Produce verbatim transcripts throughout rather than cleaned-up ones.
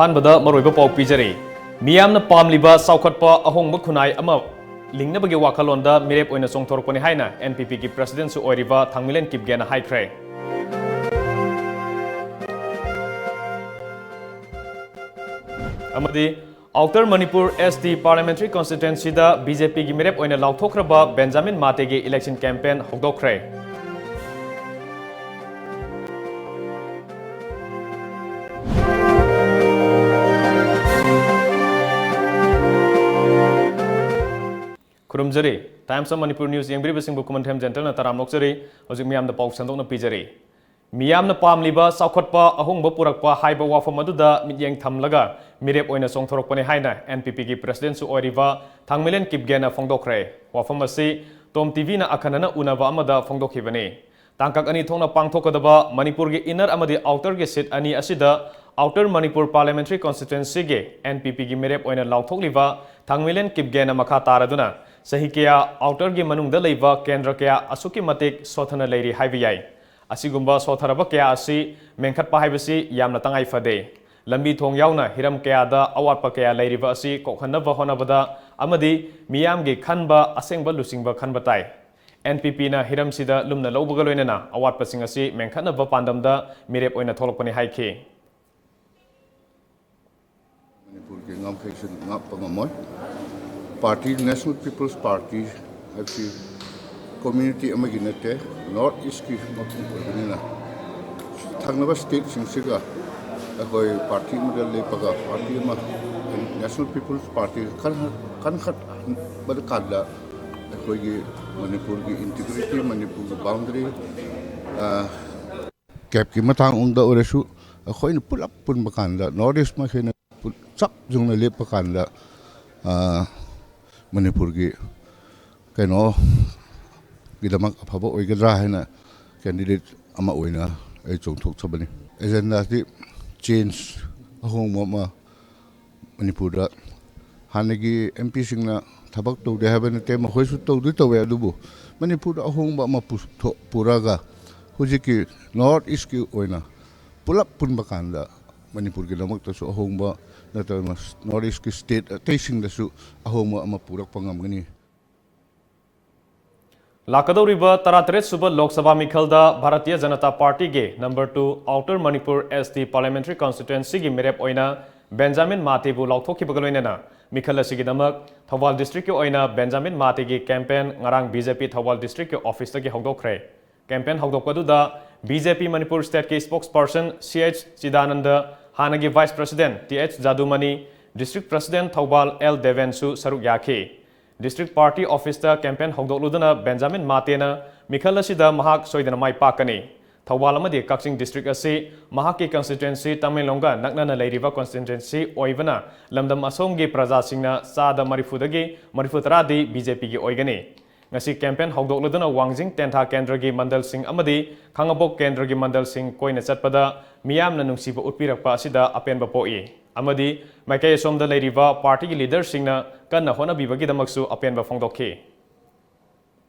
ꯑꯍꯥꯟꯕꯗ ꯃꯔꯨꯑꯣꯏꯕ ꯄꯥꯎ ꯄꯤꯖꯔꯤ꯫ ꯃꯤꯌꯥꯝꯅ ꯄꯥꯝꯂꯤꯕ ꯆꯥꯎꯈꯠꯄ ꯑꯍꯣꯡꯕ ꯈꯨꯟꯅꯥꯏ ꯑꯃ ꯂꯤꯡꯅꯕꯒꯤ ꯋꯥꯈꯜꯂꯣꯟꯗ ꯃꯤꯔꯦꯞ ꯑꯣꯏꯅ ꯆꯣꯡꯊꯣꯔꯛꯄꯅꯤ ꯍꯥꯏꯅ N P P ꯒꯤ president ꯁꯨ ꯑꯣꯏꯔꯤꯕ ꯊꯥꯡꯃꯤꯂꯦꯟ ꯀꯤꯞꯒꯦꯅ ꯍꯥꯏꯈ꯭ꯔꯦ꯫ ꯑꯃꯗꯤ Outer Manipur S T Parliamentary Constituency ꯗ B J P ꯒꯤ ꯃꯤꯔꯦꯞ ꯑꯣꯏꯅ ꯂꯥꯎꯊꯣꯛꯈ꯭ꯔꯕ Benjamin ꯃꯥꯇꯦꯒꯤ election campaign ꯍꯧꯗꯣꯛꯈ꯭ꯔꯦ꯫ ꯈꯨꯔꯨꯝꯖꯔꯤ꯫ Times of Manipur News ꯌꯦꯡꯕꯤꯔꯤꯕꯁꯤꯡꯕꯨ ꯈꯨꯃꯟꯊꯦꯝ ꯖꯦꯟꯇꯜꯅ ꯇꯔꯥꯝꯅ ꯑꯣꯛꯆꯔꯤ꯫ ꯍꯧꯖꯤꯛ ꯃꯤꯌꯥꯝꯗ ꯄꯥꯎ ꯁꯟꯗꯣꯛꯅ ꯄꯤꯖꯔꯤ꯫ ꯃꯤꯌꯥꯝꯅ ꯄꯥꯝꯂꯤꯕ ꯆꯥꯎꯈꯠꯄ ꯑꯍꯣꯡꯕ ꯄꯨꯔꯛꯄ ꯍꯥꯏꯕ ꯋꯥꯐꯝ ꯑꯗꯨꯗ ꯃꯤꯠꯌꯦꯡ ꯊꯝꯂꯒ ꯃꯤꯔꯦꯞ ꯑꯣꯏꯅ ꯆꯣꯡꯊꯣꯔꯛꯄꯅꯤ ꯍꯥꯏꯅ N P P ꯒꯤ president ꯁꯨ ꯑꯣꯏꯔꯤꯕ ꯊꯥꯡꯃꯩꯂꯦꯟ ꯀꯤꯞꯒꯦꯅ ꯐꯣꯡꯗꯣꯛꯈ꯭ꯔꯦ꯫ ꯋꯥꯐꯝ ꯑꯁꯤ ꯇꯣꯝ T V ꯅ ꯑꯈꯟꯅꯅ ꯎꯅꯕ ꯑꯃꯗ ꯐꯣꯡꯗꯣꯛꯈꯤꯕꯅꯤ꯫ ꯇꯥꯡꯀꯛ ꯑꯅꯤ ꯊꯣꯛꯅ ꯄꯥꯡꯊꯣꯛꯀꯗꯕ ꯃꯅꯤꯄꯨꯔꯒꯤ inner ꯑꯃꯗꯤ outer ꯒꯤ seat ꯑꯅꯤ ꯑꯁꯤꯗ Outer Manipur Parliamentary Constituency ꯒꯤ N P P ꯒꯤ ꯃꯤꯔꯦꯞ ꯑꯣꯏꯅ ꯂꯥꯎꯊꯣꯛꯂꯤꯕ ꯊꯥꯡꯃꯩꯂꯦꯟ ꯀꯤꯞꯒꯦꯅ ꯃꯈꯥ ꯇꯥꯔꯗꯨꯅ ꯆꯍꯤ ꯀꯌꯥ outer ꯒꯤ ꯃꯅꯨꯡꯗ ꯂꯩꯕ ꯀꯦꯟꯗ꯭ꯔ ꯀꯌꯥ ꯑꯁꯨꯛꯀꯤ ꯃꯇꯤꯛ ꯁꯣꯠꯊꯅ ꯂꯩꯔꯤ ꯍꯥꯏꯕ ꯌꯥꯏ꯫ ꯑꯁꯤꯒꯨꯝꯕ ꯁꯣꯠꯊꯔꯕ ꯀꯌꯥ ꯑꯁꯤ ꯃꯦꯟꯈꯠꯄ ꯍꯥꯏꯕꯁꯤ ꯌꯥꯝꯅ ꯇꯉꯥꯏ ꯐꯗꯦ꯫ ꯂꯝꯕꯤ ꯊꯣꯡ ꯌꯥꯎꯅ ꯍꯤꯔꯝ ꯀꯌꯥꯗ ꯑꯋꯥꯠꯄ ꯀꯌꯥ ꯂꯩꯔꯤꯕ ꯑꯁꯤ ꯀꯣꯛꯍꯟꯅꯕ ꯍꯣꯠꯅꯕꯗ ꯑꯃꯗꯤ ꯃꯤꯌꯥꯝꯒꯤ ꯈꯟꯕ ꯑꯁꯦꯡꯕ ꯂꯨꯆꯤꯡꯕ ꯈꯟꯕ ꯇꯥꯏ꯫ N P P ꯅ ꯍꯤꯔꯝꯁꯤꯗ ꯂꯨꯝꯅ ꯂꯧꯕꯒ ꯂꯣꯏꯅꯅ ꯑꯋꯥꯠꯄꯁꯤꯡ ꯑꯁꯤ ꯃꯦꯟꯈꯠꯅꯕ ꯄꯥꯟꯗꯝꯗ ꯃꯤꯔꯦꯞ ꯑꯣꯏꯅ ꯊꯣꯛꯂꯛꯄꯅꯤ ꯍꯥꯏꯈꯤ꯫ ꯃꯅꯤꯄꯨꯔꯒꯤ ꯉꯝꯈꯩꯁꯤꯡ ꯉꯥꯛꯄ ꯉꯝꯃꯣꯏ꯫ Party, National People's Party ꯍꯥꯏꯕꯁꯤ community ꯑꯃꯒꯤ ꯅꯠꯇꯦ, North East ꯀꯤ ꯃꯄꯨ ꯑꯣꯏꯕꯅꯤꯅ, ꯊꯪꯅꯕ state ꯁꯤꯡꯁꯤꯒ ꯑꯩꯈꯣꯏ party ꯑꯃꯗ ꯂꯦꯞꯄꯒ, party ꯑꯃ, National People's Party ꯀꯟꯈꯠ-, ꯀꯟꯈꯠꯄꯗ ꯀꯥꯟꯗ ꯑꯩꯈꯣꯏꯒꯤ ꯃꯅꯤꯄꯨꯔꯒꯤ integrity, ꯃꯅꯤꯄꯨꯔꯒꯤ boundary, ꯑ, gap ꯀꯤ ꯃꯇꯥꯡꯗ ꯑꯣꯏꯔꯁꯨ, ꯑꯩꯈꯣꯏꯅ ꯄꯨꯂꯞ ꯄꯨꯟꯕ ꯀꯥꯟꯗ, North East ꯃꯈꯩꯅ ꯄꯨ-, ꯆꯞ ꯌꯨꯡꯅ ꯂꯦꯞꯄ ꯀꯥꯟꯗ, ꯑ, ꯃꯅꯤꯄꯨꯔꯒꯤ ꯀꯩꯅꯣ ꯒꯤꯗꯃꯛ ꯑꯐꯕ ꯑꯣꯏꯒꯗ꯭ꯔꯥ ꯍꯥꯏꯅ candidate ꯑꯃ ꯑꯣꯏꯅ ꯑꯩ ꯆꯣꯡꯊꯣꯛꯆꯕꯅꯤ꯫ Agenda ꯁꯤ change, ꯑꯍꯣꯡꯕ ꯑꯃ ꯃꯅꯤꯄꯨꯔꯗ꯫ ꯍꯥꯟꯅꯒꯤ M P ꯁꯤꯡꯅ ꯊꯕꯛ ꯇꯧꯗꯦ ꯍꯥꯏꯕ ꯅꯠꯇꯦ, ꯃꯈꯣꯏꯁꯨ ꯇꯧꯗꯤ ꯇꯧꯋꯦ, ꯑꯗꯨꯕꯨ ꯃꯅꯤꯄꯨꯔꯗ ꯑꯍꯣꯡꯕ ꯑꯃ ꯄꯨꯊꯣꯛ-, ꯄꯨꯔꯒ ꯍꯧꯖꯤꯛꯀꯤ North East ꯀꯤ ꯑꯣꯏꯅ ꯄꯨꯂꯞ ꯄꯨꯟꯕ ꯀꯥꯟꯗ ꯃꯅꯤꯄꯨꯔꯒꯤꯗꯃꯛꯇꯁꯨ ꯑꯍꯣꯡꯕ ꯅꯠꯇꯅ North East ꯀꯤ state ꯑꯇꯩꯁꯤꯡꯗꯁꯨ ꯑꯍꯣꯡꯕ ꯑꯃ ꯄꯨꯔꯛꯄ ꯉꯝꯒꯅꯤ꯫ ꯂꯥꯛꯀꯗꯧꯔꯤꯕ ꯇꯔꯥꯇꯔꯦꯠ ꯁꯨꯕ ꯂꯣꯛ ꯁꯚꯥ ꯃꯤꯈꯜꯗ ꯚꯥꯔꯇꯤꯌ ꯖꯅꯇꯥ ꯄꯥꯔꯇꯤꯒꯤ number two Outer Manipur S T Parliamentary Constituency ꯒꯤ ꯃꯤꯔꯦꯞ ꯑꯣꯏꯅ ꯕꯦꯟꯖꯥꯃꯤꯟ ꯃꯥꯇꯦꯕꯨ ꯂꯥꯎꯊꯣꯛꯈꯤꯕꯒ ꯂꯣꯏꯅꯅ ꯃꯤꯈꯜ ꯑꯁꯤꯒꯤꯗꯃꯛ ꯊꯧꯕꯥꯜ district ꯀꯤ ꯑꯣꯏꯅ ꯕꯦꯟꯖꯥꯃꯤꯟ ꯃꯥꯇꯦꯒꯤ campaign ꯉꯔꯥꯡ B J P Thoubal district ꯀꯤ office ꯇꯒꯤ ꯍꯧꯗꯣꯛꯈ꯭ꯔꯦ꯫ Campaign ꯍꯧꯗꯣꯛꯄꯗꯨꯗ B J P Manipur state ꯀꯤ spokesperson C H ꯆꯤꯗꯥꯅꯟꯗ, ꯍꯥꯟꯅꯒꯤ vice president T H ꯖꯥꯗꯨꯃꯅꯤ, district president Thoubal L ꯗꯦꯕꯦꯟꯁꯨ ꯁꯔꯨꯛ ꯌꯥꯈꯤ꯫ District party office ꯇ campaign ꯍꯧꯗꯣꯛꯂꯨꯗꯨꯅ ꯕꯦꯟꯖꯥꯃꯤꯟ ꯃꯥꯇꯦꯅ ꯃꯤꯈꯜ ꯑꯁꯤꯗ ꯃꯍꯥꯛ ꯁꯣꯏꯗꯅ ꯃꯥꯏ ꯄꯥꯛꯀꯅꯤ꯫ ꯊꯧꯕꯥꯜ ꯑꯃꯗꯤ ꯀꯛꯆꯤꯡ district ꯑꯁꯤ ꯃꯍꯥꯛꯀꯤ constituency ꯇꯃꯦꯡꯂꯣꯡꯒ ꯅꯛꯅꯅ ꯂꯩꯔꯤꯕ constituency ꯑꯣꯏꯕꯅ ꯂꯝꯗꯝ ꯑꯁꯣꯝꯒꯤ ꯄ꯭ꯔꯖꯥꯁꯤꯡꯅ ꯆꯥꯗ ꯃꯔꯤꯐꯨꯗꯒꯤ ꯃꯔꯤꯐꯨ ꯇꯔꯥꯗꯤ B J P ꯒꯤ ꯑꯣꯏꯒꯅꯤ꯫ ꯉꯁꯤ campaign ꯍꯧꯗꯣꯛꯂꯗꯨꯅ ꯋꯥꯡꯖꯤꯡ ꯇꯦꯟꯊꯥ ꯀꯦꯟꯗ꯭ꯔꯒꯤ ꯃꯟꯗꯜꯁꯤꯡ ꯑꯃꯗꯤ ꯈꯥꯉꯕꯣꯛ ꯀꯦꯟꯗ꯭ꯔꯒꯤ ꯃꯟꯗꯜꯁꯤꯡ ꯀꯣꯏꯅ ꯆꯠꯄꯗ ꯃꯤꯌꯥꯝꯅ ꯅꯨꯡꯁꯤꯕ ꯎꯠꯄꯤꯔꯛꯄ ꯑꯁꯤꯗ ꯑꯄꯦꯟꯕ ꯄꯣꯛꯏ ꯑꯃꯗꯤ ꯃꯥꯏꯀꯩ ꯑꯁꯣꯝꯗ ꯂꯩꯔꯤꯕ party ꯒꯤ leader ꯁꯤꯡꯅ ꯀꯟꯅ ꯍꯣꯠꯅꯕꯤꯕꯒꯤꯗꯃꯛꯁꯨ ꯑꯄꯦꯟꯕ ꯐꯣꯡꯗꯣꯛꯈꯤ꯫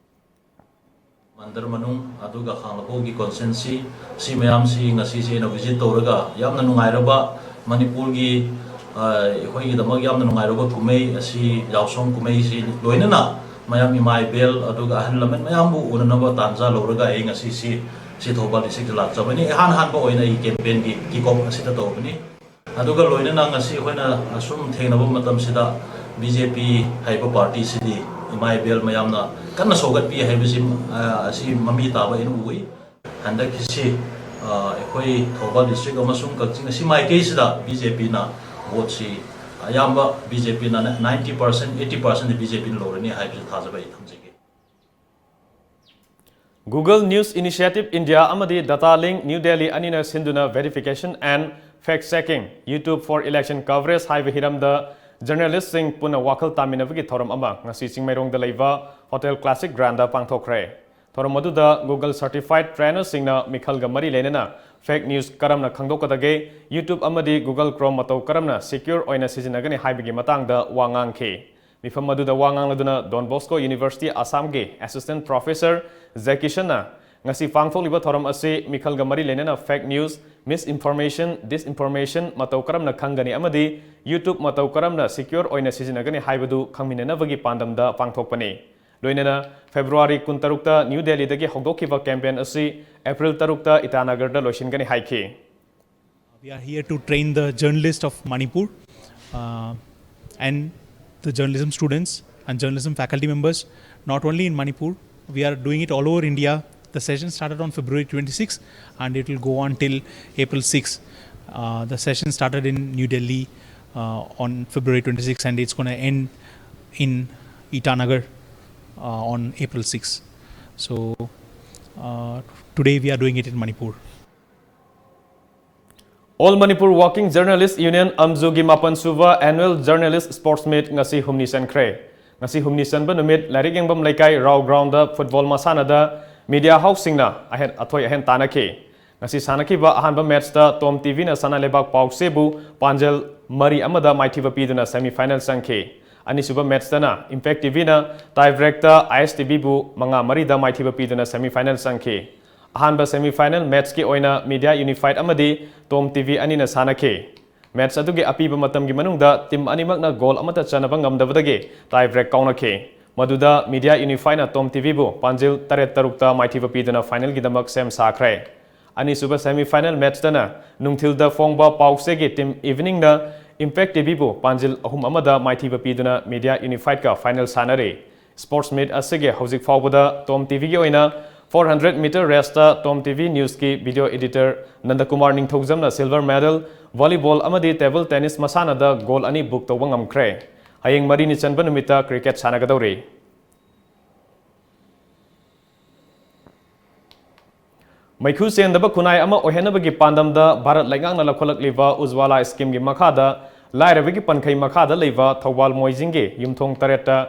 ꯃꯟꯗꯔ ꯃꯅꯨꯡ ꯑꯗꯨꯒ ꯈꯥꯡꯂꯕꯣꯛꯒꯤ constituency ꯁꯤ ꯃꯌꯥꯝꯁꯤ ꯉꯁꯤꯁꯦ ꯑꯩꯅ visit ꯇꯧꯔꯒ ꯌꯥꯝꯅ ꯅꯨꯡꯉꯥꯏꯔꯕ ꯃꯅꯤꯄꯨꯔꯒꯤ ꯑꯩꯈꯣꯏꯒꯤꯗꯃꯛ ꯌꯥꯝꯅ ꯅꯨꯡꯉꯥꯏꯔꯕ ꯀꯨꯝꯍꯩ ꯑꯁꯤ ꯌꯥꯎꯁꯪ ꯀꯨꯝꯍꯩꯁꯤ ꯂꯣꯏꯅꯅ ꯃꯌꯥꯝ ꯏꯃꯥ ꯏꯕꯦꯜ ꯑꯗꯨꯒ ꯑꯍꯜ ꯂꯃꯟ ꯃꯌꯥꯝꯕꯨ ꯎꯅꯅꯕ ꯇꯥꯟꯖꯥ ꯂꯧꯔꯒ ꯑꯩ ꯉꯁꯤꯁꯤ ꯁꯤ ꯊꯧꯕꯥꯜ district ꯇ ꯂꯥꯛꯆꯕꯅꯤ꯫ ꯏꯍꯥꯟ ꯍꯥꯟꯕ ꯑꯣꯏꯅ ꯑꯩ campaign ꯒꯤ kick off ꯑꯁꯤꯗ ꯇꯧꯕꯅꯤ꯫ ꯑꯗꯨꯒ ꯂꯣꯏꯅꯅ ꯉꯁꯤ ꯑꯩꯈꯣꯏꯅ ꯑꯁꯨꯝ ꯊꯦꯡꯅꯕ ꯃꯇꯝꯁꯤꯗ B J P ꯍꯥꯏꯕ party ꯁꯤꯗꯤ ꯏꯃꯥ ꯏꯕꯦꯜ ꯃꯌꯥꯝꯅ ꯀꯟꯅ ꯁꯧꯒꯠꯄꯤ ꯍꯥꯏꯕꯁꯤ ꯑꯁꯤ ꯃꯃꯤ ꯇꯥꯕ ꯑꯩꯅ ꯎꯏ꯫ ꯍꯟꯗꯛꯀꯤꯁꯤ ꯑꯩꯈꯣꯏ ꯊꯧꯕꯥꯜ district ꯑꯃꯁꯨꯡ ꯀꯛꯆꯤꯡ ꯑꯁꯤ ꯃꯥꯏꯀꯩꯁꯤꯗ B J P ꯅ vote ꯁꯤ ꯑꯌꯥꯝꯕ B J P ꯅ ninety percent, eighty percent ꯗꯤ B J P ꯅ ꯂꯧꯔꯅꯤ ꯍꯥꯏꯕꯁꯤ ꯊꯥꯖꯕ ꯑꯩ ꯊꯝꯖꯒꯦ꯫ Google News Initiative India ꯑꯃꯗꯤ Data Link New Delhi ꯑꯅꯤꯅ ꯁꯤꯟꯗꯨꯅ verification and fact checking, YouTube for election coverage ꯍꯥꯏꯕ ꯍꯤꯔꯝꯗ journalist ꯁꯤꯡ ꯄꯨꯟꯅ ꯋꯥꯈꯜ ꯇꯥꯃꯤꯟꯅꯕꯒꯤ ꯊꯧꯔꯝ ꯑꯃ ꯉꯁꯤ ꯆꯤꯡꯃꯩꯔꯣꯡꯗ ꯂꯩꯕ Hotel Classic Grand ꯗ ꯄꯥꯡꯊꯣꯛꯈ꯭ꯔꯦ꯫ ꯊꯧꯔꯝ ꯑꯗꯨꯗ Google certified trainer ꯁꯤꯡꯅ ꯃꯤꯈꯜꯒ ꯃꯔꯤ ꯂꯩꯅꯅ fake news ꯀꯔꯝꯅ ꯈꯪꯗꯣꯛꯀꯗꯒꯦ, YouTube ꯑꯃꯗꯤ Google Chrome ꯃꯇꯧ ꯀꯔꯝꯅ secure ꯑꯣꯏꯅ ꯁꯤꯖꯤꯟꯅꯒꯅꯤ ꯍꯥꯏꯕꯒꯤ ꯃꯇꯥꯡꯗ ꯋꯥ ꯉꯥꯡꯈꯤ꯫ ꯃꯤꯐꯝ ꯑꯗꯨꯗ ꯋꯥ ꯉꯥꯡꯂꯗꯨꯅ Don Bosco University ꯑꯁꯥꯝꯒꯤ Assistant Professor ꯖꯦꯀꯤꯁꯟꯅ ꯉꯁꯤ ꯄꯥꯡꯊꯣꯛꯂꯤꯕ ꯊꯧꯔꯝ ꯑꯁꯤ ꯃꯤꯈꯜꯒ ꯃꯔꯤ ꯂꯩꯅꯅ fake news, misinformation, disinformation ꯃꯇꯧ ꯀꯔꯝꯅ ꯈꯪꯒꯅꯤ ꯑꯃꯗꯤ YouTube ꯃꯇꯧ ꯀꯔꯝꯅ secure ꯑꯣꯏꯅ ꯁꯤꯖꯤꯟꯅꯒꯅꯤ ꯍꯥꯏꯕꯗꯨ ꯈꯪꯃꯤꯟꯅꯅꯕꯒꯤ ꯄꯥꯟꯗꯝꯗ ꯄꯥꯡꯊꯣꯛꯄꯅꯤ꯫ ꯂꯣꯏꯅꯅ February ꯀꯨꯟꯇꯔꯨꯛꯇ New Delhiꯗꯒꯤ ꯍꯧꯗꯣꯛꯈꯤꯕ campaign ꯑꯁꯤ April ꯇꯔꯨꯛꯇ ꯏꯇꯥꯅꯒꯔꯗ ꯂꯣꯏꯁꯤꯟꯒꯅꯤ ꯍꯥꯏꯈꯤ꯫ We are here to train the journalist of Manipur uh, and the journalism students and journalism faculty members, not only in Manipur, we are doing it all over India. The session started on February twenty-sixth and it will go on till April sixth. Uh, the session started in New Delhi uh, on February twenty-sixth and it's going to end in Itanagar uh, on April sixth. So uh, today we are doing it in Manipur. All Manipur Working Journalist Union, ꯑꯝꯖꯨꯒꯤ ꯃꯥꯄꯟ ꯁꯨꯕ Annual Journalist Sports Meet ꯉꯁꯤ ꯍꯨꯝꯅꯤ ꯆꯟꯈ꯭ꯔꯦ꯫ ꯉꯁꯤ ꯍꯨꯝꯅꯤ ꯆꯟꯕ ꯅꯨꯃꯤꯠ ꯂꯥꯏꯔꯤꯛ ꯌꯦꯡꯐꯝ ꯂꯩꯀꯥꯏ ꯔꯥꯎ ꯒ꯭ꯔꯥꯎꯟꯗ ꯐꯨꯠꯕꯣꯜ ꯃꯁꯥꯟꯅꯗ ꯃꯤꯗꯤꯌꯥ ꯍꯥꯎꯁꯁꯤꯡꯅ ꯑꯍꯦꯟ ꯑꯊꯣꯏ ꯑꯍꯦꯟ ꯇꯥꯟꯅꯈꯤ꯫ ꯉꯁꯤ ꯁꯥꯟꯅꯈꯤꯕ ꯑꯍꯥꯟꯕ ꯃꯦꯠꯆꯇ ꯇꯣꯝ ꯇꯤꯚꯤꯅ ꯁꯅꯥ ꯂꯩꯕꯥꯛ ꯄꯥꯎꯁꯦꯕꯨ ꯄꯥꯟꯖꯜ ꯃꯔꯤ ꯑꯃꯗ ꯃꯥꯏꯊꯤꯕ ꯄꯤꯗꯨꯅ semi final ꯆꯪꯈꯤ꯫ ꯑꯅꯤꯁꯨꯕ ꯃꯦꯠꯆꯇꯅ Impact ꯇꯤꯚꯤꯅ tie breakꯇ IS ꯇꯤꯚꯤꯕꯨ ꯃꯉꯥ ꯃꯔꯤꯗ ꯃꯥꯏꯊꯤꯕ ꯄꯤꯗꯨꯅ semi final ꯆꯪꯈꯤ꯫ ꯑꯍꯥꯟꯕ semi final ꯃꯦꯠꯆꯀꯤ ꯑꯣꯏꯅ ꯃꯤꯗꯤꯌꯥ ꯌꯨꯅꯤꯐꯥꯏꯠ ꯑꯃꯗꯤ ꯇꯣꯝ ꯇꯤꯚꯤ ꯑꯅꯤꯅ ꯁꯥꯟꯅꯈꯤ꯫ ꯃꯦꯠꯆ ꯑꯗꯨꯒꯤ ꯑꯄꯤꯕ ꯃꯇꯝꯒꯤ ꯃꯅꯨꯡꯗ ꯇꯤꯝ ꯑꯅꯤꯃꯛꯅ ꯒꯣꯜ ꯑꯃꯠꯇ ꯆꯟꯅꯕ ꯉꯝꯗꯕꯗꯒꯤ tie break ꯀꯥꯎꯅꯈꯤ꯫ ꯃꯗꯨꯗ ꯃꯤꯗꯤꯌꯥ ꯌꯨꯅꯤꯐꯥꯏꯅ ꯇꯣꯝ ꯇꯤꯚꯤꯕꯨ ꯄꯥꯟꯖꯤꯜ ꯇꯔꯦꯠ ꯇꯔꯨꯛꯇ ꯃꯥꯏꯊꯤꯕ ꯄꯤꯗꯨꯅ ꯐꯥꯏꯅꯦꯜꯒꯤꯗꯃꯛ ꯁꯦꯝ ꯁꯥꯈ꯭ꯔꯦ꯫ ꯑꯅꯤꯁꯨꯕ semi final ꯃꯦꯠꯆꯇꯅ ꯅꯨꯡꯊꯤꯜꯗ ꯐꯣꯡꯕ ꯄꯥꯎꯆꯦꯒꯤ ꯇꯤꯝ ꯏꯚꯤꯅꯤꯡꯅ ꯏꯝꯄꯦꯛ ꯇꯤꯚꯤꯕꯨ ꯄꯥꯟꯖꯤꯜ ꯑꯍꯨꯝ ꯑꯃꯗ ꯃꯥꯏꯊꯤꯕ ꯄꯤꯗꯨꯅ ꯃꯤꯗꯤꯌꯥ ꯌꯨꯅꯤꯐꯥꯏꯠꯀ ꯐꯥꯏꯅꯦꯜ ꯁꯥꯟꯅꯔꯤ꯫ ꯁ꯭ꯄꯣꯔꯠꯁ ꯃꯤꯠ ꯑꯁꯤꯒꯤ ꯍꯧꯖꯤꯛ ꯐꯥꯎꯕꯗ ꯇꯣꯝ ꯇꯤꯚꯤꯒꯤ ꯑꯣꯏꯅ four hundred meter raceꯇ ꯇꯣꯝ ꯇꯤꯚꯤ ꯅ꯭ꯌꯨꯁꯀꯤ video editor Nandakumar Ningthoujam silver medal, volleyball ꯑꯃꯗꯤ table tennis ꯃꯁꯥꯟꯅꯗ ꯒꯣꯜ ꯑꯅꯤ book ꯇꯧꯕ ꯉꯝꯈ꯭ꯔꯦ꯫ ꯍꯌꯦꯡ ꯃꯔꯤꯅꯤ ꯆꯟꯕ ꯅꯨꯃꯤꯠꯇ ꯀ꯭ꯔꯤꯀꯦꯠ ꯁꯥꯟꯅꯒꯗꯧꯔꯤ꯫ ꯃꯩꯈꯨ ꯆꯦꯟꯗꯕ ꯈꯨꯟꯅꯥꯏ ꯑꯃ ꯑꯣꯏꯍꯟꯅꯕꯒꯤ ꯄꯥꯟꯗꯝꯗ ꯚꯥꯔꯠ ꯂꯩꯉꯥꯛꯅ ꯂꯧꯈꯠꯂꯛꯂꯤꯕ ꯎꯖ꯭ꯋꯥꯂꯥ ꯁ꯭ꯀꯤꯝꯒꯤ ꯃꯈꯥꯗ ꯂꯥꯏꯔꯕꯒꯤ ꯄꯟꯈꯩ ꯃꯈꯥꯗ ꯂꯩꯕ ꯊꯧꯕꯥꯜ ꯃꯣꯏꯖꯤꯡꯒꯤ ꯌꯨꯝꯊꯣꯡ ꯇꯔꯦꯠꯇ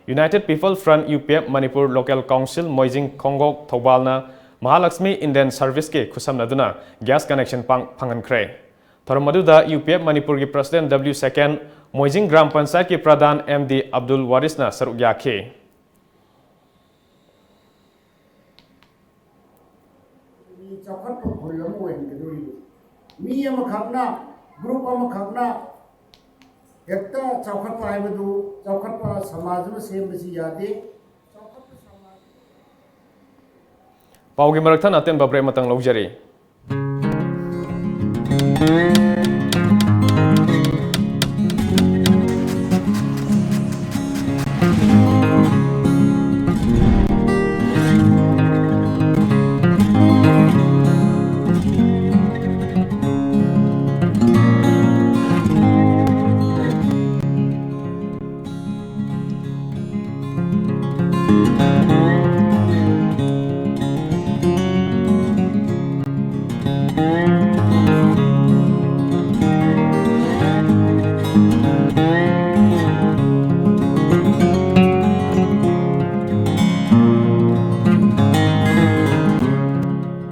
United People Front, UPF, Manipur Local Council, Moijing, Khongkok, ꯊꯧꯕꯥꯜꯅ ꯃꯍꯥꯂꯛꯁꯃꯤ ꯏꯟꯗꯤꯌꯟ ꯁꯔꯚꯤꯁꯀꯤ ꯈꯨꯠꯁꯝꯅꯗꯨꯅ ꯒ꯭ꯌꯥꯁ ꯀꯅꯦꯛꯁꯟ ꯄꯥꯡ-, ꯐꯪꯍꯟꯈ꯭ꯔꯦ꯫ ꯊꯧꯔꯝ ꯑꯗꯨꯗ UPF ꯃꯅꯤꯄꯨꯔꯒꯤ ꯄ꯭ꯔꯁꯤꯗꯦꯟ ꯗꯕ꯭ꯂꯤꯎ ꯁꯦꯀꯦꯟ, ꯃꯣꯏꯖꯤꯡ ꯒ꯭ꯔꯥꯝ ꯄꯟꯆꯥꯌꯠꯀꯤ ꯄ꯭ꯔꯙꯥꯟ ꯑꯦꯝ ꯗꯤ ꯑꯕꯗꯨꯜ ꯋꯥꯔꯤꯁꯅ ꯁꯔꯨꯛ ꯌꯥꯈꯤ꯫ ꯆꯥꯎꯈꯠꯄ ꯈꯨꯜ ꯑꯃ ꯑꯣꯏꯍꯟꯒꯗꯧꯔꯤꯕ ꯃꯤ ꯑꯃꯈꯛꯅ, ꯒ꯭ꯔꯨꯞ ꯑꯃꯈꯛꯅ ꯍꯦꯛꯇ ꯆꯥꯎꯈꯠꯄ ꯍꯥꯏꯕꯗꯨ, ꯆꯥꯎꯈꯠꯄ ꯁꯃꯥꯖ ꯑꯃ ꯁꯦꯝꯕꯁꯤ ꯌꯥꯗꯦ꯫ ꯄꯥꯎꯒꯤ ꯃꯔꯛ ꯊꯠꯅ ꯑꯇꯦꯟꯕ ꯕ꯭ꯔꯦꯛ ꯑꯃꯇꯪ ꯂꯧꯖꯔꯤ꯫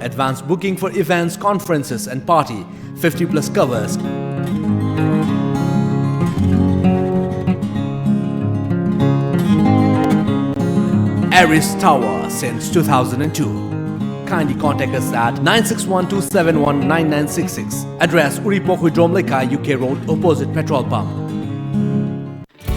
Advance booking for events, conferences, and party. Fifty plus covers. Aris Tower since two thousand and two. Kindly contact us at nine six one two seven one nine nine six six. Address: Uripok Huidrom Lekha, U K Road, opposite petrol pump.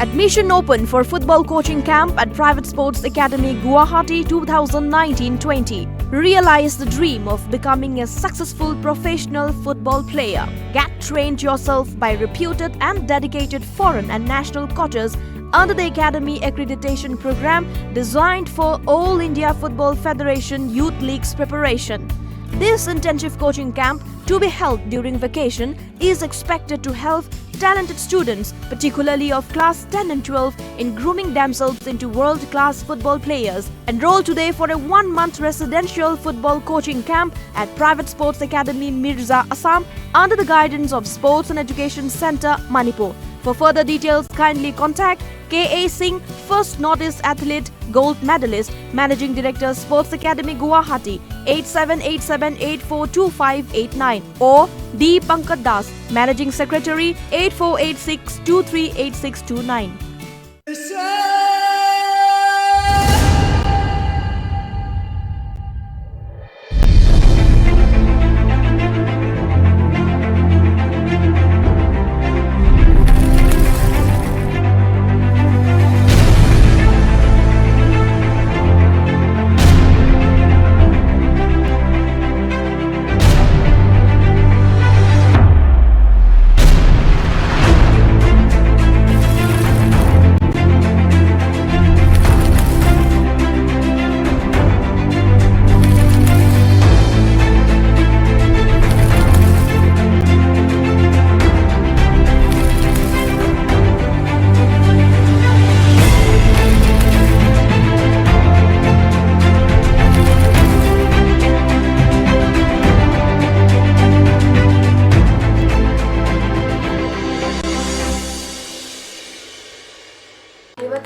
Admission open for football coaching camp at Private Sports Academy, Guwahati, two thousand nineteen twenty. Realize the dream of becoming a successful professional football player. Get trained yourself by reputed and dedicated foreign and national coaches under the Academy Accreditation Program designed for All India Football Federation Youth League's preparation. This intensive coaching camp, to be held during vacation, is expected to help talented students, particularly of class ten and twelve, in grooming themselves into world-class football players. Enroll today for a one-month residential football coaching camp at Private Sports Academy, Mirza, Assam, under the guidance of Sports and Education Centre, Manipur. For further details, kindly contact K A Singh, first Northeast athlete, gold medalist, Managing Director, Sports Academy, Guwahati, eight seven eight seven eight four two five eight nine, or D Pankaj Das, Managing Secretary, eight four eight six two three eight six two nine.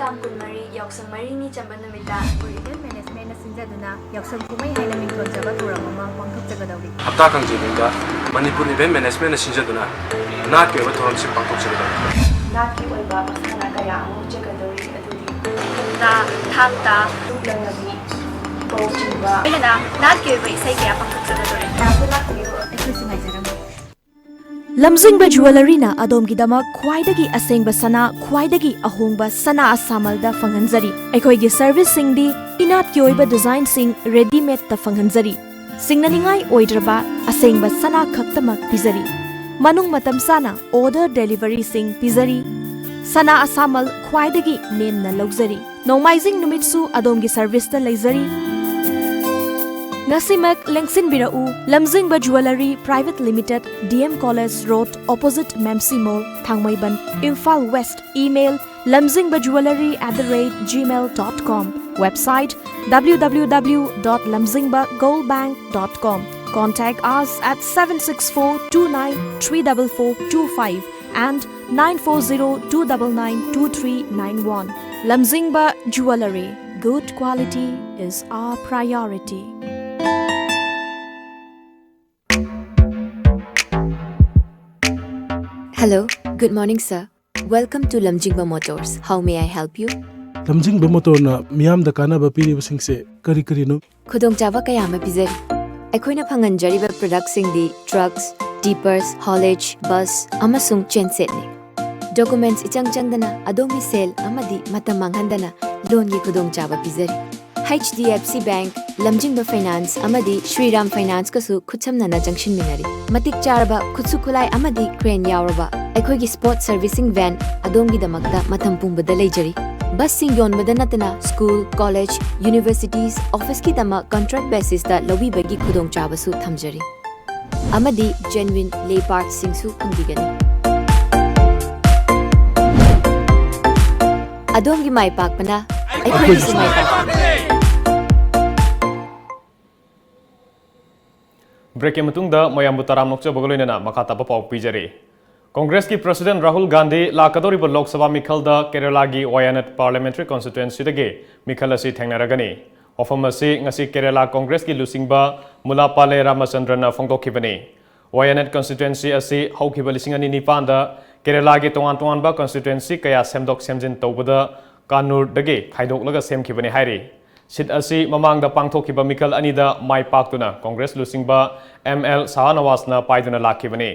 ꯇꯥꯡ ꯀꯨꯟꯃꯔꯤ, ꯌꯥꯎꯁꯪ ꯃꯔꯤꯅꯤ ꯆꯟꯕ ꯅꯨꯃꯤꯠꯇ Manipur event ꯃꯦꯅꯦꯖꯃꯦꯟꯠꯅ ꯁꯤꯟꯖꯗꯨꯅ ꯌꯥꯎꯁꯪ ꯀꯨꯝꯍꯩ ꯍꯥꯏꯅ ꯃꯤꯡꯊꯣꯟꯖꯕ ꯊꯧꯔꯝ ꯑꯃ ꯄꯥꯡꯊꯣꯛꯆꯒꯗꯧꯔꯤ꯫ ꯍꯞꯇꯥ ꯀꯥꯡꯖꯩꯕꯨꯡꯗ ꯃꯅꯤꯄꯨꯔ ꯏꯚꯦꯟꯠ ꯃꯦꯅꯦꯖꯃꯦꯟꯠꯅ ꯁꯤꯟꯖꯗꯨꯅ ꯅꯥꯠꯀꯤ ꯑꯣꯏꯕ ꯊꯧꯔꯝꯁꯤꯡ ꯄꯥꯡꯊꯣꯛꯆꯒꯗꯧꯔꯤ꯫ ꯅꯥꯠꯀꯤ ꯑꯣꯏꯕ ꯃꯁꯥꯟꯅ ꯀꯌꯥ ꯑꯃ ꯎꯠꯆꯒꯗꯧꯔꯤ, ꯑꯗꯨꯗꯤ ꯃꯨꯛꯅꯥ, ꯊꯥꯡ ꯇꯥ, ꯂꯨꯞ ꯂꯪꯅꯕꯤ, ꯀꯧ ꯆꯤꯡꯕ꯫ ꯂꯣꯏꯅꯅ ꯅꯥꯠꯀꯤ ꯑꯣꯏꯕ ꯏꯁꯩ ꯀꯌꯥ ꯄꯥꯡꯊꯣꯛꯆꯒꯗꯧꯔꯤ꯫ ꯃꯌꯥꯝꯁꯨ ꯂꯥꯛꯄꯤꯌꯨ꯫ ꯑꯩꯈꯣꯏꯁꯨ ꯉꯥꯏꯖꯔꯝꯒꯦ꯫ ꯂꯝꯖꯤꯡꯕ ꯖꯨꯋꯦꯂꯔꯤꯅ ꯑꯗꯣꯝꯒꯤꯗꯃꯛ ꯈ꯭ꯋꯥꯏꯗꯒꯤ ꯑꯁꯦꯡꯕ ꯁꯅꯥ, ꯈ꯭ꯋꯥꯏꯗꯒꯤ ꯑꯍꯣꯡꯕ ꯁꯅꯥ ꯑꯁꯥꯃꯜꯗ ꯐꯪꯍꯟꯖꯔꯤ꯫ ꯑꯩꯈꯣꯏꯒꯤ ꯁꯔꯚꯤꯁꯁꯤꯡꯗꯤ ꯏꯅꯥꯠꯀꯤ ꯑꯣꯏꯕ ꯗꯤꯖꯥꯏꯟꯁꯤꯡ ꯔꯦꯗꯤꯃꯦꯗꯇ ꯐꯪꯍꯟꯖꯔꯤ꯫ ꯁꯤꯡꯅꯅꯤꯡꯉꯥꯏ ꯑꯣꯏꯗ꯭ꯔꯕ ꯑꯁꯦꯡꯕ ꯁꯅꯥ ꯈꯛꯇꯃꯛ ꯄꯤꯖꯔꯤ꯫ ꯃꯅꯨꯡ ꯃꯇꯝ ꯆꯥꯅ ꯑꯣꯔꯗꯔ ꯗꯦꯂꯤꯚꯔꯤꯁꯤꯡ ꯄꯤꯖꯔꯤ꯫ ꯁꯅꯥ ꯑꯁꯥꯃꯜ ꯈ꯭ꯋꯥꯏꯗꯒꯤ ꯅꯦꯝꯅ ꯂꯧꯖꯔꯤ꯫ ꯅꯣꯡꯃꯥꯏꯖꯤꯡ ꯅꯨꯃꯤꯠꯁꯨ ꯑꯗꯣꯝꯒꯤ ꯁꯔꯚꯤꯁꯇ ꯂꯩꯖꯔꯤ꯫ ꯉꯁꯤꯃꯛ ꯂꯦꯡꯁꯤꯟꯕꯤꯔꯛꯎ, Lamzingba jewellery private limited, D M college road, opposite ꯃꯦꯝꯁꯤ mall, Thangmeiband, Imphal west. Email, lamzingba jewellery at the rate gmail dot com. Website, w w w dot lamzingba gold bank dot com. Contact us at seven six four two nine three double four two five and nine four zero two double nine two three nine one. Lamzingba Jewellery. Good quality is our priority. Hello, good morning, sir. Welcome to Lamjingba Motors. How may I help you? ꯂꯝꯖꯤꯡꯕ ꯃꯣꯇꯣꯔꯅ ꯃꯤꯌꯥꯝꯗ ꯀꯥꯟꯅꯕ ꯄꯤꯔꯤꯕꯁꯤꯡꯁꯦ ꯀꯔꯤ ꯀꯔꯤꯅꯣ? ꯈꯨꯗꯣꯡꯆꯥꯕ ꯀꯌꯥ ꯑꯃ ꯄꯤꯖꯔꯤ꯫ ꯑꯩꯈꯣꯏꯅ ꯐꯪꯍꯟꯖꯔꯤꯕ ꯄ꯭ꯔꯗꯛꯁꯤꯡꯗꯤ trucks, ꯇꯤꯄꯔꯁ, ꯍꯣꯂꯦꯖ, bus ꯑꯃꯁꯨꯡ ꯆꯦꯟꯁꯦꯠꯅꯤ꯫ ꯗꯣꯀꯨꯃꯦꯟꯠꯁ ꯏꯆꯪ ꯆꯪꯗꯅ ꯑꯗꯣꯝꯒꯤ ꯁꯦꯜ ꯑꯃꯗꯤ ꯃꯇꯝ ꯃꯥꯡꯍꯟꯗꯅ ꯂꯣꯟꯒꯤ ꯈꯨꯗꯣꯡꯆꯥꯕ ꯄꯤꯖꯔꯤ꯫ H D F C bank, Lamzingba finance ꯑꯃꯗꯤ ꯁ꯭ꯔꯤꯔꯥꯝ ꯐꯥꯏꯅꯥꯟꯁꯀꯁꯨ ꯈꯨꯠꯁꯝꯅꯅ ꯆꯪꯁꯤꯟꯃꯤꯟꯅꯔꯤ꯫ ꯃꯇꯤꯛ ꯆꯥꯔꯕ ꯈꯨꯠꯁꯨ ꯈꯨꯠꯂꯥꯏ ꯑꯃꯗꯤ ꯀ꯭ꯔꯦꯟ ꯌꯥꯎꯔꯕ ꯑꯩꯈꯣꯏꯒꯤ ꯁ꯭ꯄꯣꯔꯠ ꯁꯔꯚꯤꯁꯤꯡ ꯚꯦꯟ ꯑꯗꯣꯝꯒꯤꯗꯃꯛꯇ ꯃꯇꯝ ꯄꯨꯝꯕꯗ ꯂꯩꯖꯔꯤ꯫ ꯕꯁꯁꯤꯡ ꯌꯣꯟꯕꯗ ꯅꯠꯇꯅ ꯁ꯭ꯀꯨꯜ, ꯀꯣꯂꯦꯖ, ꯌꯨꯅꯤꯚꯔꯁꯤꯇꯤꯁ, ꯑꯣꯐꯤꯁꯀꯤꯗꯃꯛ ꯀꯟꯇ꯭ꯔꯦꯛ ꯕꯦꯁꯤꯁꯇ ꯂꯧꯕꯤꯕꯒꯤ ꯈꯨꯗꯣꯡꯆꯥꯕꯁꯨ ꯊꯝꯖꯔꯤ꯫ ꯑꯃꯗꯤ ꯖꯦꯟꯋꯤꯟ ꯂꯦ ꯄꯥꯔꯠꯁꯤꯡꯁꯨ ꯐꯪꯕꯤꯒꯅꯤ꯫ ꯑꯗꯣꯝꯒꯤ ꯃꯥꯏ ꯄꯥꯛꯄꯅ ꯑꯩꯈꯣꯏꯒꯤꯁꯨ ꯃꯥꯏ ꯄꯥꯛꯄꯅꯤ꯫ ꯕ꯭ꯔꯦꯛꯀꯤ ꯃꯇꯨꯡꯗ ꯃꯌꯥꯝꯕꯨ ꯇꯔꯥꯝ ꯑꯣꯛꯆꯕꯒ ꯂꯣꯏꯅꯅ ꯃꯈꯥ ꯇꯥꯕ ꯄꯥꯎ ꯄꯤꯖꯔꯤ꯫ ꯀꯣꯡꯒ꯭ꯔꯦꯁꯀꯤ ꯄ꯭ꯔꯁꯤꯗꯦꯟ ꯔꯥꯍꯨꯜ ꯒꯥꯟꯙꯤ ꯂꯥꯛꯀꯗꯧꯔꯤꯕ ꯂꯣꯛ ꯁꯚꯥ ꯃꯤꯈꯜꯗ ꯀꯦꯔꯂꯥꯒꯤ ꯋꯥꯌꯥꯅꯠ ꯄꯥꯔꯂꯤꯌꯥꯃꯦꯟꯇꯔꯤ ꯀꯣꯟꯁꯇꯤꯇ꯭ꯋꯦꯟꯁꯤꯗꯒꯤ ꯃꯤꯈꯜ ꯑꯁꯤ ꯊꯦꯡꯅꯔꯒꯅꯤ꯫ ꯋꯥꯐꯝ ꯑꯁꯤ ꯉꯁꯤ ꯀꯦꯔꯂꯥ ꯀꯣꯡꯒ꯭ꯔꯦꯁꯀꯤ ꯂꯨꯆꯤꯡꯕ ꯃꯨꯂꯥꯄꯥꯂꯦ ꯔꯥꯃꯆꯟꯗ꯭ꯔꯟꯅ ꯐꯣꯡꯗꯣꯛꯈꯤꯕꯅꯤ꯫ ꯋꯥꯌꯥꯅꯠ ꯀꯣꯟꯁꯇꯤꯇ꯭ꯋꯦꯟꯁꯤ ꯑꯁꯤ ꯍꯧꯈꯤꯕ ꯂꯤꯁꯤꯡ ꯑꯅꯤ ꯅꯤꯄꯥꯟꯗ ꯀꯦꯔꯂꯥꯒꯤ ꯇꯣꯉꯥꯟ ꯇꯣꯉꯥꯟꯕ ꯀꯣꯟꯁꯇꯤꯇ꯭ꯋꯦꯟꯁꯤ ꯀꯌꯥ ꯁꯦꯝꯗꯣꯛ ꯁꯦꯝꯖꯤꯟ ꯇꯧꯕꯗ ꯀꯥꯟꯅꯨꯔꯗꯒꯤ ꯈꯥꯏꯗꯣꯛꯂꯒ ꯁꯦꯝꯈꯤꯕꯅꯤ ꯍꯥꯏꯔꯤ꯫ ꯁꯤꯠ ꯑꯁꯤ ꯃꯃꯥꯡꯗ ꯄꯥꯡꯊꯣꯛꯈꯤꯕ ꯃꯤꯈꯜ ꯑꯅꯤꯗ ꯃꯥꯏ ꯄꯥꯛꯇꯨꯅ ꯀꯣꯡꯒ꯭ꯔꯦꯁ ꯂꯨꯆꯤꯡꯕ ꯑꯦꯝ ꯑꯦꯜ ꯁꯥꯍꯅꯋꯥꯖꯅ ꯄꯥꯏꯗꯨꯅ ꯂꯥꯛꯈꯤꯕꯅꯤ꯫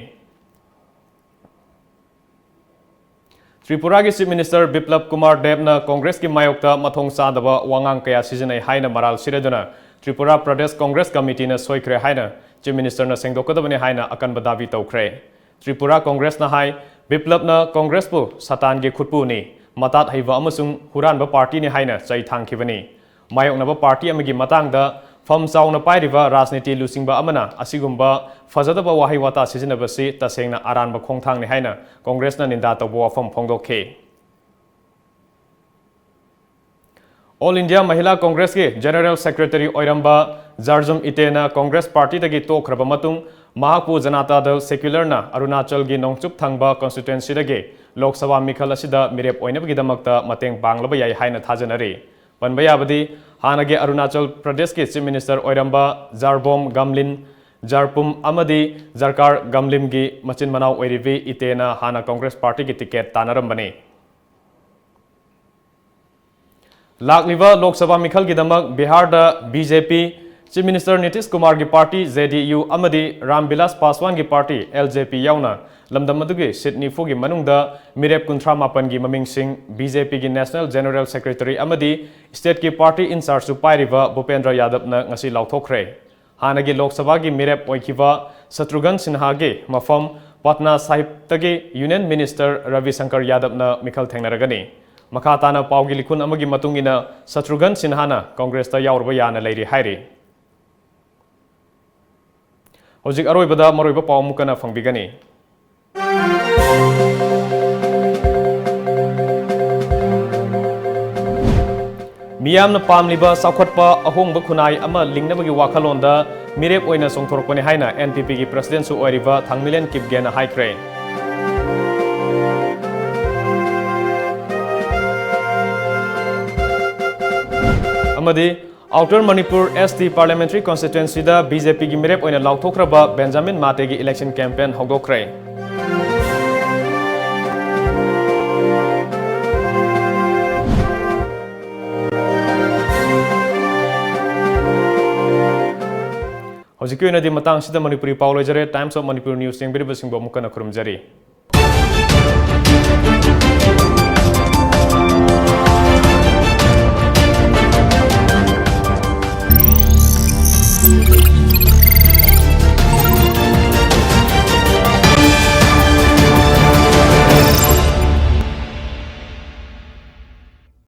ꯇ꯭ꯔꯤꯄꯨꯔꯥꯒꯤ ꯆꯤꯐ ꯃꯤꯅꯤꯁꯇꯔ ꯕꯤꯄ꯭ꯂꯕ ꯀꯨꯃꯥꯔ ꯗꯦꯕꯅ ꯀꯣꯡꯒ꯭ꯔꯦꯁꯀꯤ ꯃꯥꯌꯣꯛꯇ ꯃꯊꯣꯡ ꯆꯥꯗꯕ ꯋꯥꯉꯥꯡ ꯀꯌꯥ ꯁꯤꯖꯤꯟꯅꯩ ꯍꯥꯏꯅ ꯃꯔꯥꯜ ꯁꯤꯔꯗꯨꯅ ꯇ꯭ꯔꯤꯄꯨꯔꯥ ꯄ꯭ꯔꯗꯦꯁ ꯀꯣꯡꯒ꯭ꯔꯦꯁ ꯀꯃꯤꯇꯤꯅ ꯁꯣꯏꯈ꯭ꯔꯦ ꯍꯥꯏꯅ ꯆꯤꯐ ꯃꯤꯅꯤꯁꯇꯔꯅ ꯁꯦꯡꯗꯣꯛꯀꯗꯕꯅꯤ ꯍꯥꯏꯅ ꯑꯀꯟꯕ ꯗꯥꯕꯤ ꯇꯧꯈ꯭ꯔꯦ꯫ ꯇ꯭ꯔꯤꯄꯨꯔꯥ ꯀꯣꯡꯒ꯭ꯔꯦꯁꯅ ꯍꯥꯏ, ꯕꯤꯄ꯭ꯂꯕꯅ ꯀꯣꯡꯒ꯭ꯔꯦꯁꯄꯨ ꯁꯇꯥꯟꯒꯤ ꯈꯨꯠꯄꯨꯅꯤ, ꯃꯇꯥꯠ ꯍꯩꯕ ꯑꯃꯁꯨꯡ ꯍꯨꯔꯥꯟꯕ ꯄꯥꯔꯇꯤꯅꯤ ꯍꯥꯏꯅ ꯆꯩ ꯊꯥꯡꯈꯤꯕꯅꯤ꯫ ꯃꯥꯌꯣꯛꯅꯕ ꯄꯥꯔꯇꯤ ꯑꯃꯒꯤ ꯃꯇꯥꯡꯗ ꯐꯝ ꯆꯥꯎꯅ ꯄꯥꯏꯔꯤꯕ ꯔꯥꯖꯅꯤꯇꯤ ꯂꯨꯆꯤꯡꯕ ꯑꯃꯅ ꯑꯁꯤꯒꯨꯝꯕ ꯐꯖꯗꯕ ꯋꯥꯍꯩ ꯋꯥꯇꯥ ꯁꯤꯖꯤꯟꯅꯕꯁꯤ ꯇꯁꯦꯡꯅ ꯑꯔꯥꯟꯕ ꯈꯣꯡꯊꯥꯡꯅꯤ ꯍꯥꯏꯅ ꯀꯣꯡꯒ꯭ꯔꯦꯁꯅ ꯅꯤꯟꯗꯥ ꯇꯧꯕ ꯋꯥꯐꯝ ꯐꯣꯡꯗꯣꯛꯈꯤ꯫ ꯑꯣꯜ ꯏꯟꯗꯤꯌꯥ ꯃꯍꯤꯂꯥ ꯀꯣꯡꯒ꯭ꯔꯦꯁꯀꯤ ꯖꯦꯅꯔꯦꯜ ꯁꯦꯀ꯭ꯔꯦꯇꯔꯤ ꯑꯣꯏꯔꯝꯕ ꯖꯥꯔꯖꯨꯝ ꯏꯇꯦꯅ ꯀꯣꯡꯒ꯭ꯔꯦꯁ ꯄꯥꯔꯇꯤꯗꯒꯤ ꯇꯣꯛꯈ꯭ꯔꯕ ꯃꯇꯨꯡ, ꯃꯍꯥꯛꯄꯨ ꯖꯅꯇꯥ ꯗꯜ ꯁꯦꯀ꯭ꯌꯨꯂꯔꯅ ꯑꯔꯨꯅꯥꯆꯜꯒꯤ ꯅꯣꯡꯆꯨꯞ ꯊꯪꯕ ꯀꯣꯟꯁꯇꯤꯇ꯭ꯋꯦꯟꯁꯤꯗꯒꯤ ꯂꯣꯛ ꯁꯚꯥ ꯃꯤꯈꯜ ꯑꯁꯤꯗ ꯃꯤꯔꯦꯞ ꯑꯣꯏꯅꯕꯒꯤꯗꯃꯛꯇ ꯃꯇꯦꯡ ꯄꯥꯡꯂꯕ ꯌꯥꯏ ꯍꯥꯏꯅ ꯊꯥꯖꯅꯔꯤ꯫ ꯄꯟꯕ ꯌꯥꯕꯗꯤ, ꯍꯥꯟꯅꯒꯤ ꯑꯔꯨꯅꯥꯆꯜ ꯄ꯭ꯔꯗꯦꯁꯀꯤ ꯆꯤꯐ ꯃꯤꯅꯤꯁꯇꯔ ꯑꯣꯏꯔꯝꯕ ꯖꯥꯔꯕꯣꯝ ꯒꯝꯂꯤꯟ, ꯖꯥꯔꯄꯨꯝ ꯑꯃꯗꯤ ꯖꯔꯀꯥꯔ ꯒꯝꯂꯤꯝꯒꯤ ꯃꯆꯤꯟ ꯃꯅꯥꯎ ꯑꯣꯏꯔꯤꯕꯤ ꯏꯇꯦꯅ ꯍꯥꯟꯅ ꯀꯣꯡꯒ꯭ꯔꯦꯁ ꯄꯥꯔꯇꯤꯒꯤ ꯇꯤꯀꯦꯠ ꯇꯥꯟꯅꯔꯝꯕꯅꯤ꯫ ꯂꯥꯛꯂꯤꯕ ꯂꯣꯛ ꯁꯚꯥ ꯃꯤꯈꯜꯒꯤꯗꯃꯛ ꯕꯤꯍꯥꯔꯗ B J P chief minister Nitish ꯀꯨꯃꯥꯔꯒꯤ ꯄꯥꯔꯇꯤ ꯖꯦ ꯗꯤ ꯌꯨ ꯑꯃꯗꯤ ꯔꯥꯝ ꯕꯤꯂꯥꯁ ꯄꯥꯁꯋꯥꯟꯒꯤ ꯄꯥꯔꯇꯤ ꯑꯦꯜ ꯖꯦ ꯄꯤ ꯌꯥꯎꯅ ꯂꯝꯗꯝ ꯑꯗꯨꯒꯤ ꯁꯤꯠ ꯅꯤꯐꯨꯒꯤ ꯃꯅꯨꯡꯗ ꯃꯤꯔꯦꯞ ꯀꯨꯟꯊ꯭ꯔꯥ ꯃꯥꯄꯟꯒꯤ ꯃꯃꯤꯡꯁꯤꯡ ꯕꯤ ꯖꯦ ꯄꯤꯒꯤ ꯅꯦꯁꯅꯦꯜ ꯖꯦꯅꯔꯦꯜ ꯁꯦꯀ꯭ꯔꯦꯇꯔꯤ ꯑꯃꯗꯤ ꯁ꯭ꯇꯦꯠꯀꯤ ꯄꯥꯔꯇꯤ ꯏꯟꯆꯥꯔꯖꯁꯨ ꯄꯥꯏꯔꯤꯕ ꯚꯨꯄꯦꯟꯗ꯭ꯔ ꯌꯥꯗꯕꯅ ꯉꯁꯤ ꯂꯥꯎꯊꯣꯛꯈ꯭ꯔꯦ꯫ ꯍꯥꯟꯅꯒꯤ ꯂꯣꯛ ꯁꯚꯥꯒꯤ ꯃꯤꯔꯦꯞ ꯑꯣꯏꯈꯤꯕ ꯁꯇ꯭ꯔꯨꯘꯟ ꯁꯤꯟꯍꯥꯒꯤ ꯃꯐꯝ ꯄꯠꯅꯥ ꯁꯥꯍꯤꯕꯇꯒꯤ ꯌꯨꯅꯤꯌꯟ ꯃꯤꯅꯤꯁꯇꯔ ꯔꯕꯤ ꯁꯪꯀꯔ ꯌꯥꯗꯕꯅ ꯃꯤꯈꯜ ꯊꯦꯡꯅꯔꯒꯅꯤ꯫ ꯃꯈꯥ ꯇꯥꯅ ꯄꯥꯎꯒꯤ ꯂꯤꯈꯨꯟ ꯑꯃꯒꯤ ꯃꯇꯨꯡ ꯏꯟꯅ, ꯁꯇ꯭ꯔꯨꯘꯟ ꯁꯤꯟꯍꯥꯅ ꯀꯣꯡꯒ꯭ꯔꯦꯁꯇ ꯌꯥꯎꯔꯨꯕ ꯌꯥꯅ ꯂꯩꯔꯤ ꯍꯥꯏꯔꯤ꯫ ꯍꯧꯖꯤꯛ ꯑꯔꯣꯏꯕꯗ ꯃꯔꯨꯑꯣꯏꯕ ꯄꯥꯎ ꯑꯃꯨꯛ ꯍꯟꯅ ꯐꯪꯕꯤꯒꯅꯤ꯫ ꯃꯤꯌꯥꯝꯅ ꯄꯥꯝꯂꯤꯕ ꯆꯥꯎꯈꯠꯄ ꯑꯍꯣꯡꯕ ꯈꯨꯟꯅꯥꯏ ꯑꯃ ꯂꯤꯡꯅꯕꯒꯤ ꯋꯥꯈꯜꯂꯣꯟꯗ ꯃꯤꯔꯦꯞ ꯑꯣꯏꯅ ꯆꯣꯡꯊꯣꯔꯛꯄꯅꯤ ꯍꯥꯏꯅ ꯑꯦꯟ ꯄꯤ ꯄꯤꯒꯤ ꯄ꯭ꯔꯁꯤꯗꯦꯟꯠꯁꯨ ꯑꯣꯏꯔꯤꯕ ꯊꯥꯡꯃꯤꯂꯦꯟ ꯀꯤꯞꯒꯦꯅ ꯍꯥꯏꯈ꯭ꯔꯦ꯫ ꯑꯃꯗꯤ Outer Manipur S T Parliamentary Constituencyꯗ B J Pꯒꯤ ꯃꯤꯔꯦꯞ ꯑꯣꯏꯅ ꯂꯥꯎꯊꯣꯛꯈ꯭ꯔꯕ ꯕꯦꯟꯖꯥꯃꯤꯟ ꯃꯥꯇꯦꯒꯤ election campaign ꯍꯧꯗꯣꯛꯈ꯭ꯔꯦ꯫ ꯍꯧꯖꯤꯛꯀꯤ ꯑꯣꯏꯅꯗꯤ ꯃꯇꯥꯡꯁꯤꯗ ꯃꯅꯤꯄꯨꯔꯤ ꯄꯥꯎ ꯂꯣꯏꯖꯔꯦ꯫ Times of Manipur News ꯌꯦꯡꯕꯤꯔꯤꯕꯁꯤꯡꯕꯨ ꯑꯃꯨꯛ ꯍꯟꯅ ꯈꯨꯔꯨꯝꯖꯔꯤ꯫